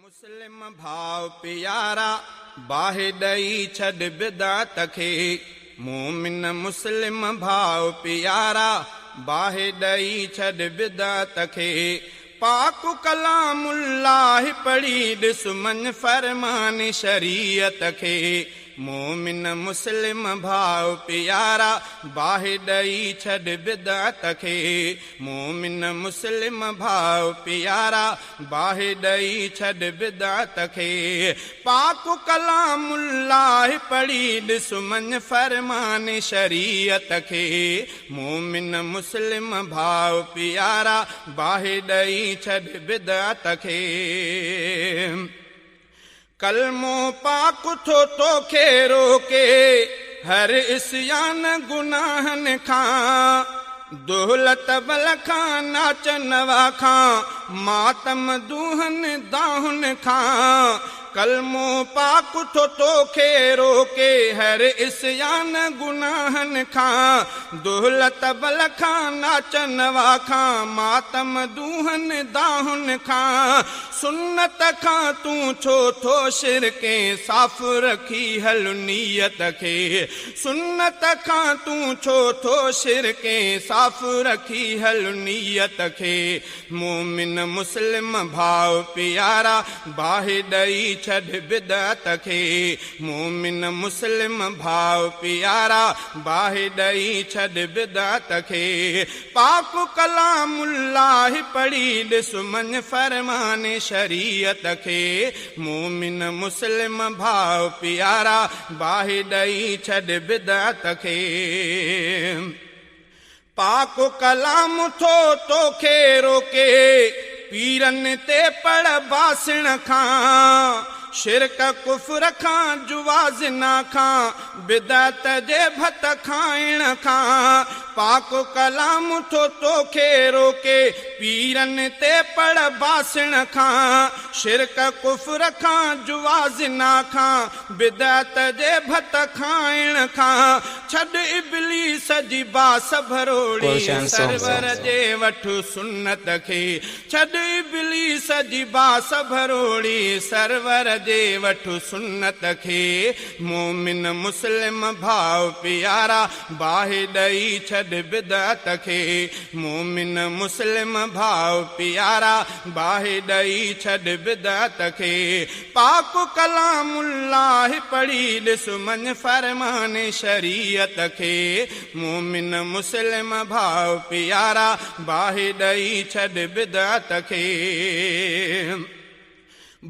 مسلم ڀاء پيارا، باهه ڏئي ڇڏ بدعت کي. مومن مسلم ڀاء پيارا، باهه ڏئي ڇڏ بدعت کي. پاڪ ڪلام الله پڙهي ڏس مڃ فرمان شريعت کي. مومن مسلم ڀاء پيارا، باهه ڏئي ڇڏ بدعت کي. مومن مسلم ڀاء پيارا، باهه ڏئي ڇڏ بدعت کي. پاڪ ڪلام الله پڙهي ڏس مڃ فرمان شريعت کي. مومن مسلم ڀاء پيارا، باهه ڏئي ڇڏ بدعت کي. ڪلمو پاڪ ٿو توکي روڪي، هر عصيان گناهن کان. دولت بل کان، ناچ نوا کان، ماتم دونهن دانهن کان. ڪلمو پاڪ ٿو توکي روڪي، هر عصيان گناهن کان. دولت بل کان، ناچ نوا کان، ماتم دونهن دانهن کان. سنت کان تون ڇو ٿو شرڪين، صاف رکي هل نيت کي. سنت کان تون ڇو ٿو شرڪين، صاف رکي هل نيت کي. مومن مسلم ڀاء پيارا، باهه ڏئي ڇڏ بدعت کي. مومن مسلم ڀاء پيارا، باهه ڏئي ڇڏ بدعت کي. پاڪ ڪلام الله پڙهي ڏس مڃ فرمان شريعت کي. مومن مسلم ڀاء پيارا، باهه ڏئي ڇڏ بدعت کي. پاڪ ڪلام ٿو توکي روڪي، پيرن تي پڙ باسڻ کان، شرڪ ڪفر کان، جوا زنا کان، بدعت جي ڀت کائڻ کان. پاڪ ڪلام ٿو توکي روڪي، پيرن تي پڙ باسڻ کان، شرڪ ڪفر کان، جوا زنا کان، بدعت جي ڀت کائڻ کان. ڇڏ ابليس جي باس ڀروڙي، Gulshan Songs. سرور جي وٺ سنت کي. ڇڏ ابليس جي باس ڀروڙي، سرور جي وٺ سنت کي. مومن مسلم ڀاء پيارا، باهه ڏئي ڇڏ بدعت کي. مومن مسلم ڀاء پيارا، باهه ڏئي ڇڏ بدعت کي. پاڪ ڪلام الله پڙهي ڏس مڃ فرمان شريعت کي. مومن مسلم ڀاء پيارا، باهه ڏئي ڇڏ بدعت کي.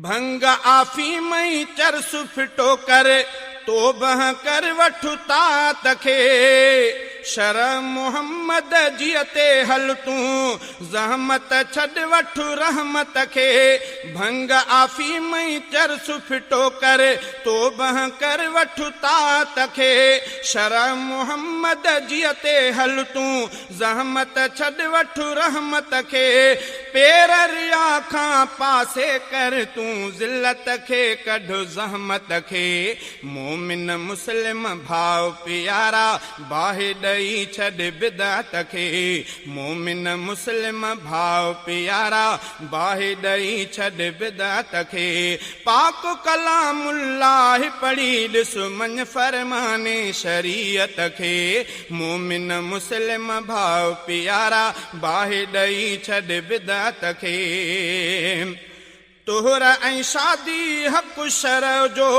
ڀنگ آفيم ۽ چرس ڦٽو ڪر، توبه ڪر وٺ طاعت کي. شرع محمد جيء تي هل تون، زحمت ڇڏ وٺ رحمت کي. ڀنگ آفيم ۽ چرس ڦٽو ڪر، توبه ڪر وٺ طاعت کي. شرع محمد جيء تي هل تون، زحمت ڇڏ وٺ رحمت کي. پير ريا کان پاسي ڪر تون، ذلت کي ڪڍ زحمت کي. مومن مسلم ڀاء پيارا، باهه ڏئي ڇڏ بدعت کي. مومن مسلم ڀاء پيارا، باهه ڏئي ڇڏ بدعت کي. پاڪ ڪلام الله پڙهي ڏس مڃ فرمان شريعت کي. مومن مسلم ڀاء پيارا، باهه ڏئي ڇڏ بدعت کي. طهر ۽ شادي حق شرع جو،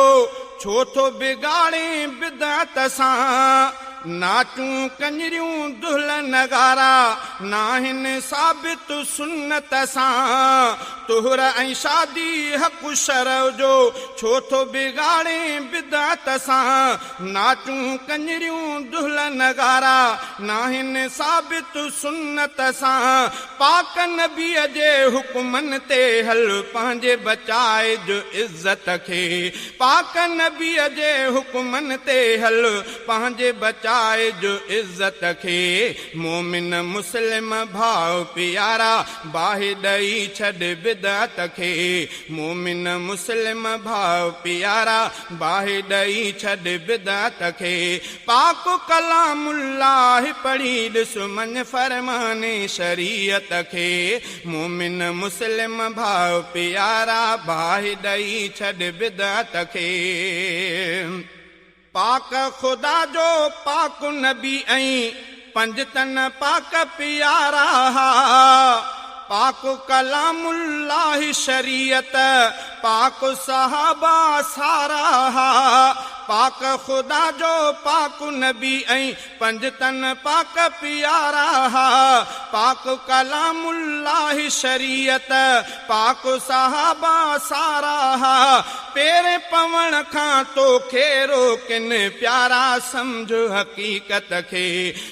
ڇو ٿو بگاڙين بدعت سان. ناچون ڪڃريون دهل نغارا، ناهن ثابت سنت سان. طهر ۽ شادي حق شرع جو، ڇو ٿو بگاڙين بدعت سان. ناچون ڪڃريون دهل نغارا، ناهن ثابت سنت سان. پاڪ نبيء جي حڪمن تي هل، پنهنجي بچائج عزت کي. پاڪ نبيء جي حڪمن تي هل، پنهنجي بچائج. بچائج عزت کي. مومن مسلم ڀاءُ پيارا، باهه ڏيئي ڇڏ بدعت کي. مومن مسلم ڀاءُ پيارا، باهه ڏيئي ڇڏ بدعت کي. پاڪ ڪلام الله پڙهي ڏس، مڃ فرمان شريعت کي. مومن مسلم ڀاءُ پيارا، باهه ڏيئي ڇڏ بدعت کي. پاڪ خدا جو پاڪ نبي ۽ پنجتن پاڪ پيارا، پاڪ ڪلام الله شريعت، پاڪ صحابه سارا. پاڪ خدا جو پاڪ نبي ۽ پنجتن پاڪ پيارا، پاڪ ڪلام الله شريعت، پاڪ صحابه سارا. پير پوڻ کان توکي روڪن پيارا، سمجهه حقيقت کي.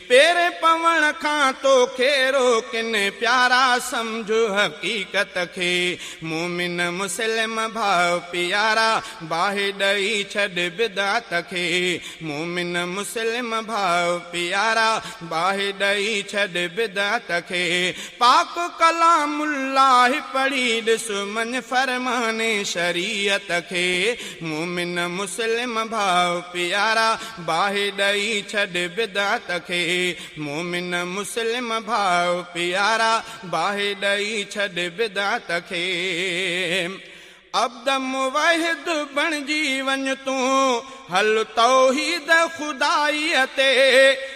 پير پوڻ کان توکي روڪن پيارا، سمجهه حقيقت کي. مومن مسلم ڀاءُ پيارا، باهه ڏيئي ڇڏ بدعت کي. مومن مسلم ڀاءُ پيارا، باهه ڏيئي ڇڏ بدعت کي. پاڪ ڪلام الله پڙهي ڏس، مڃ فرمان شريعت کي. مومن مسلم ڀاءُ پيارا، باهه ڏيئي ڇڏ بدعت کي. مومن مسلم ڀاءُ پيارا، باهه ڏيئي ڇڏ بدعت کي. عبد مواحد بڻجي وڃ تون، هل توحيد خدائيءَ تي.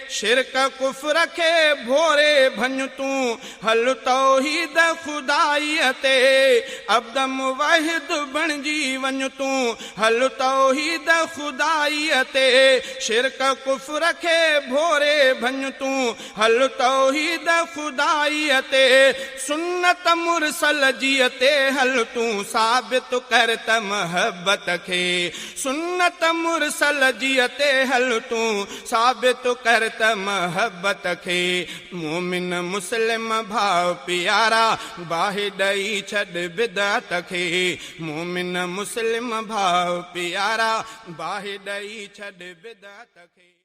شرڪ ڪفر کي ڀوري ڀڃ تون، هل توحيد خدائيءَ تي. عبد مواحد بڻجي وڃ تون، هل توحيد خدائيءَ تي. شرڪ ڪفر کي ڀوري ڀڃ تون، هل توحيد خدائيءَ تي. سنت مرسل جيءَ تي هل تون، ثابت ڪر ته محبت کي. سنت مرسل جيءَ تي هل تون، ثابت ڪر ته محبت کي. مومن مسلم ڀاءُ پيارا، باهه ڏيئي ڇڏ بدعت کي. مومن مسلم ڀاءُ پيارا، باهه ڏيئي ڇڏ بدعت کي.